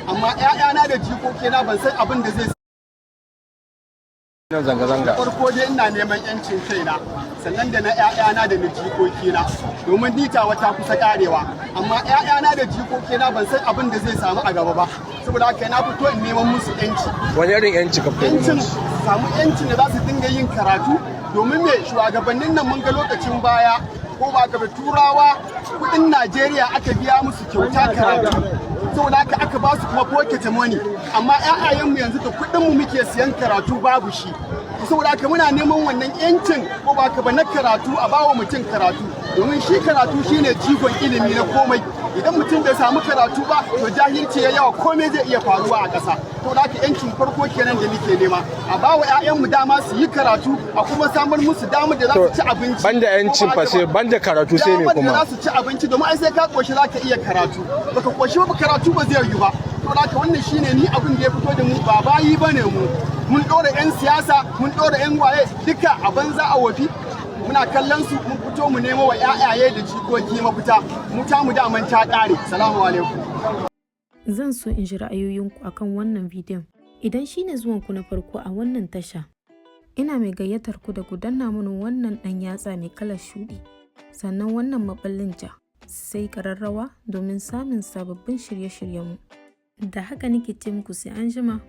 Amma 'ya'yana da jikokina, ban san abin da zai Nan zanga-zanga. Farko dai ina neman yancin kaina, sannan da na 'ya'yana da na jikokina, domin ni tawa ta kusa karewa, amma 'ya'yana da jikokina ban san abin da zai samu a gaba ba. Saboda haka na fito in neman musu yanci. Wani irin yanci ka fito Yancin neman su? Samu yancin da za su dinga yin karatu, domin me? Shugabannin nan, mun ga lokacin baya, ko ba ka, Turawa kudin Najeriya aka biya musu kyauta karatu. Saboda haka aka ba su kuma pocket money, amma ƴaƴayenmu yanzu da kuɗin mu muke siyan karatu, babu shi. Saboda haka muna neman wannan yancin, ko ba ka ba, na karatu, a bawa mutum karatu, domin shi karatu shine jigon ilimi na komai. Idan mutum bai samu karatu ba, to jahilci ya yawa, komai zai iya faruwa a ƙasa. To da haka yancin farko kenan da muke nema, a bawa ƴaƴanmu dama su yi karatu, a kuma samar musu damar da za su ci abinci. Banda yancin Ko ba fa, sai haka ba? Banda karatu, sai me Damar da kuma? za su ci abinci, domin ai sai ka koshi za ka iya karatu. Baka koshi ba, karatu ba zai yi ba. To da haka wannan shine ni abin da ya fito da mu. Ba bayi bane mu. Mun ɗora 'yan siyasa, mun ɗora 'yan waye, duka a banza a wofi muna kallon su. Mun fito mu nemo wa 'ya'yaye da jikoki mafita. Mu ta mu daman ta ƙare. Salamu alaikum. Zan so in ji ra'ayoyinku akan wannan bidiyon. Idan shi ne zuwanku na farko a wannan tasha, ina mai gayyatar ku da ku danna mini wannan ɗan yatsa mai kalar shuɗi, sannan wannan maɓallin ja, sai ƙararrawa domin samun sababbin shirye-shiryenmu. Da haka nake ce muku sai an jima.